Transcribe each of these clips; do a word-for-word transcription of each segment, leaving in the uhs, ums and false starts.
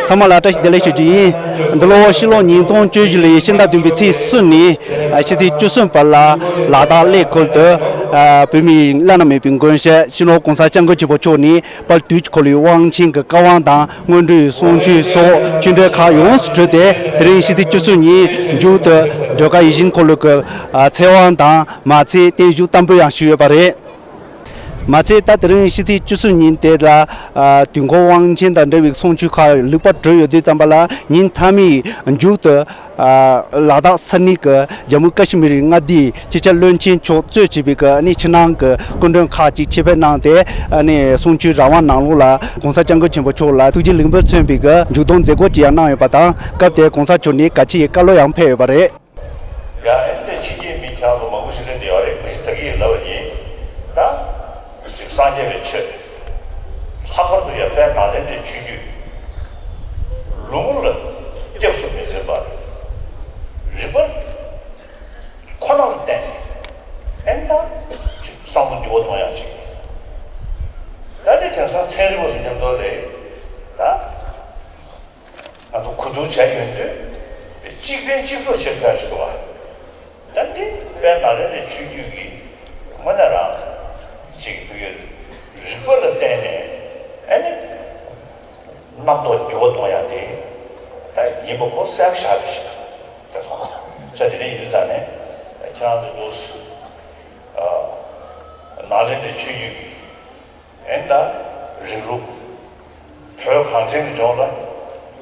ཚང་མ་ལ་བཀྲ་ཤིས་བདེ་ལེགས་ཞུ་རྒྱུ་ཡིན། འདི་ལོ་ཕྱི་ལོ་ཉིས་སྟོང་བཅུ་བཞི་ལོའི་ཕྱི་ཟླ་བདུན་པའི་ཚེས་གསུམ་ནས་ཕྱི་ཚེས་བཅུ་གསུམ་བར་ལ་ལ་དྭགས་གླེ་ཁུལ་དུ་བོད་མིའི་བླ་ན་མེད་པའི་མགོན་ཞབས་སྤྱི་ནོར་༸གོང་ས་༸སྐྱབས་མགོན་ཆེན་པོ་མཆོག་ནས་དཔལ་དུས་ཀྱི་འཁོར་ལོའི་དབང་ཆེན་གྱི་བཀའ་དབང་དང་སྔོན་འགྲོའི་གསུང་ཆོས་སོགས་ཆོས་འབྲེལ་ཁག་ཡོངས་སུ་གྲུབ་སྟེ། དེ་རིང་ཕྱི་ཚེས་བཅུ་གསུམ་ཉིན་མཇུག་ཏུ་སྒྲོལ་དཀར་ཡིད་བཞིན་འཁོར་ལོ་གི་ཚེ་དབང་དང་མ་ཚད་བརྟན་བཞུགས་བསྟར་འབུལ་ཡང་ཞུས་ཡོད་པ་རེད། མ་ཚད་ད་དེ་རིང་ཕྱི་ཚེས་བཅུ་གསུམ་ཉིན་དེ་ལ་དུས་འཁོར་དབང་ཆེན་དང་འབྲེལ་བའི་གསུང་ཆོས་ཁག་ལེགས་པར་གྲུབ་ཡོད་དུས་ཙམ་པ་ལ། ཉིན་མཐའ་མའི་མཇུག་ཏུ་ལ་དྭགས་ས་གནས་ཀྱི་ཇམ་མུ་ཀ་ཤི་མིར་མངའ་སྡེའི་སྤྱི་ཁྱབ་བློན་ཆེན་མཆོག་གཙོས་བྱས་པའི་གི་ནི་ཕྱི་ནང་གི་སྐུ་མགྲོན་ཁག་ཅིག་ཆེད་ཕེབས་གནང་སྟེ། ནི་གསུང་ཆོས་རང་དབང་ནང་ལོགས་ལ་༸གོང་ས་༸སྐྱབས་མགོན་ཆེན་པོ་མཆོག་ལ་ཐུགས་རྗེ་ལེགས་འབུལ་མཚོན་པའི་གི་མཇུག་སྡོམ་མཛད་སྒོ་ཅིག་ཡང་གནང་ཡོད་པ་དང་། སྐབས་དེར་༸གོང་ས་མཆོག་ནས་དགའ་ཆེའི་བཀའ་སློབ་ཡང་ཕེབས་ཡོད་པ་རེད། ཡང་ཨེ་འདྲ་ཕྱི་རྒྱལ་མི་ཁྱེད་རང་ཚོ་མང་པོ་ཞིག་སླེབས་བསྡད་ཡོད་རེད། ང་ཞིག་ད་གིན་ལབ་པ་ཡིན། ད་ཅིག་སངས་རྒྱས་པའི་ཆོས། ལྷག་པར་དུ་ཡང་དཔལ་ནཱ་ལེནྡྲའི་ཆོས་བརྒྱུད། ལུང་ལ་སྐྱབས་སུ་མི་འཛིན་པར། རིགས་པ་ཁོ་ན་ལ་བརྟེན་ནས་ཨེ་འདྲ་ཅིག་བསམ་བློ་འགྱུར་བ་གཏོང་ཡག་ཅིག་ད་དེ་དེང་སང་ཚན་རིག་པ་ཚོ་མཉམ་དུ་ལས་ད། ང་ཚོ་གོ་བསྡུར་བྱས་ཡོང་དུས་གཅིག་ཕན་གཅིག་གྲོགས་བྱེད་ཐུབ་ཡག་ཞིག་འདུག་བ། ད་འདི་དཔལ་ནཱ་ལེནྡྲའི་ཆོས་བརྒྱུད་ཀྱི་དངོས་གནས་རང་ཅིག་དུས་རིག་པ་ལ་བརྟེན་ནས་ཨ་ནི་རྣམ་རྟོག་འགྱུར་བ་གཏོང་ཡག་དེ་ད་ཡིན་པ་ཁོ་གསལ་པོ་ཤར་རེད་ཤག་དེ་སོང་ཙང་དེ་འདྲ་ཡིན་དུས་ཙང་ནས་ཁྱེད་རང་ཚོ་འདུག་ནཱ་ལེནྡྲའི་ཆོས་བརྒྱུད་ཀྱི་ཨེ་ད་རིང་ལུགས་བོད་གངས་ཅན་གྱི་ལྗོངས་ལ་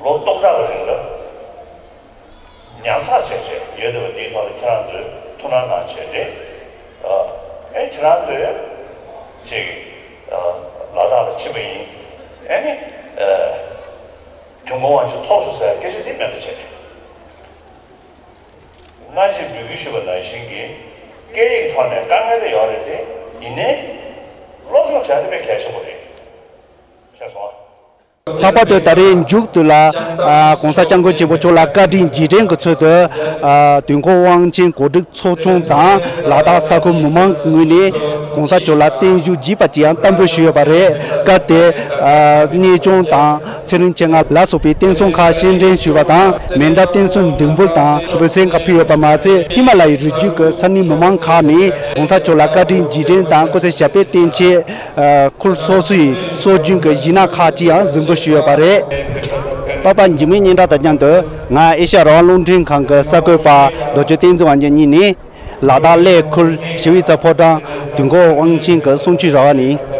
ལོ་སྟོང་ཕྲག་གི་རིང་ལ་ཉར་ཚགས་བྱས་བྱས་ཡོད་བསྡད་པ་འདིའི་ཐོག་ལ་ཁྱེད་རང་ཚོས་ཐུགས་སྣང་གནང་བྱས་རེད། ཨེ་ཁྱེད་རང་ཚོས་ཅིག་ལ་དྭགས་ལ་ཕྱིན་པ་ཡིན། ཨེ་ནི་དུས་འཁོར་དབང་ཆེན་ཐོབ་སོང་ཟེར་སྐད་ཆ་འདི་མེད་པ་བྱས། སྔ་ཕྱི་འབོད་སྐུལ་ཞུས་པ་ནང་བཞིན་གྱི་སྐད་ཡིག་ཐོག་ནས་དཀའ་ངལ་དེ་ཡོད་རེད་དེ། ཡིན་ནའི་སློབ་སྦྱོང་བྱ་རྒྱུ་དཔེ་གལ་ཆེན་པོ་རེད། ཤེས་སོང་ཨ། ལྷག་པར་དུ་ད་རེས་མཇུག་ཏུ་ལ་༸གོང་ས་༸སྐྱབས་མགོན་ཆེན་པོ་མཆོག་ལ་བཀའ་དྲིན་རྗེས་དྲན་གྱི་ཚུལ་དུ་དུས་འཁོར་དབང་ཆེན་གོ་སྒྲིག་ཚོགས་ཆུང་དང་ལ་དྭགས་ས་ཁུལ་མི་མང་གི་ངོས་ནས་༸གོང་ས་མཆོག་ལ་བརྟན་བཞུགས་རྒྱས་པ་ཅིག་ཡང་བསྟར་འབུལ་ཞུས་ཡོད་པ་རེད། སྐབས་དེར་གནས་ཆུང་དང་། ཚེ་རིང་མཆེད་ལྔ་ལ་སོགས་པའི་རྟེན་གསུམ་ཁག་སྤྱན་འདྲེན་ཞུས་པ་དང་། མཎྜལ་རྟེན་གསུམ་འདེགས་འབུལ་དང་འབུལ་ཚན་ཁག་ཕུལ་ཡོད་པ་མ་ཚད། ཧི་མ་ལ་ཡའི་རི་རྒྱུད་ཀྱི་ས་གནས་མི་མང་ཁག་ནས་༸གོང་ས་མཆོག་ལ་བཀའ་དྲིན་རྗེས་དྲན་དང་། སྐུ་ཚེ་ཞབས་པད་བརྟན་ཆེད། ཁུལ་སོ་སོའི་སྲོལ་རྒྱུན་གྱི་གཞས་སྣ་ཁག་ཅིག་ཡང་གཟིགས་འབུལ་ཞུས་ཡོད་པ་རེད། པ་ཕ་འཇིགས་མེད་སྙན་གྲགས་དང་མཉམ་དུ་ང་ཨེ་ཤ་ཡ་རང་དབང་རླུང་འཕྲིན་ཁང་གི་གསར་འགོད་པ་རྡོ་རྗེ་བསྟན་འཛིན་དབང་རྒྱལ་གཉིས་ནས། ལ་དྭགས་གླེ་ཁུལ་ཞི་བའི་རྩེ་ཕོ་བྲང་དུས་འཁོར་དབང་ཆེན་གྱི་གསུང་ཆོས་ར་བ་ནས།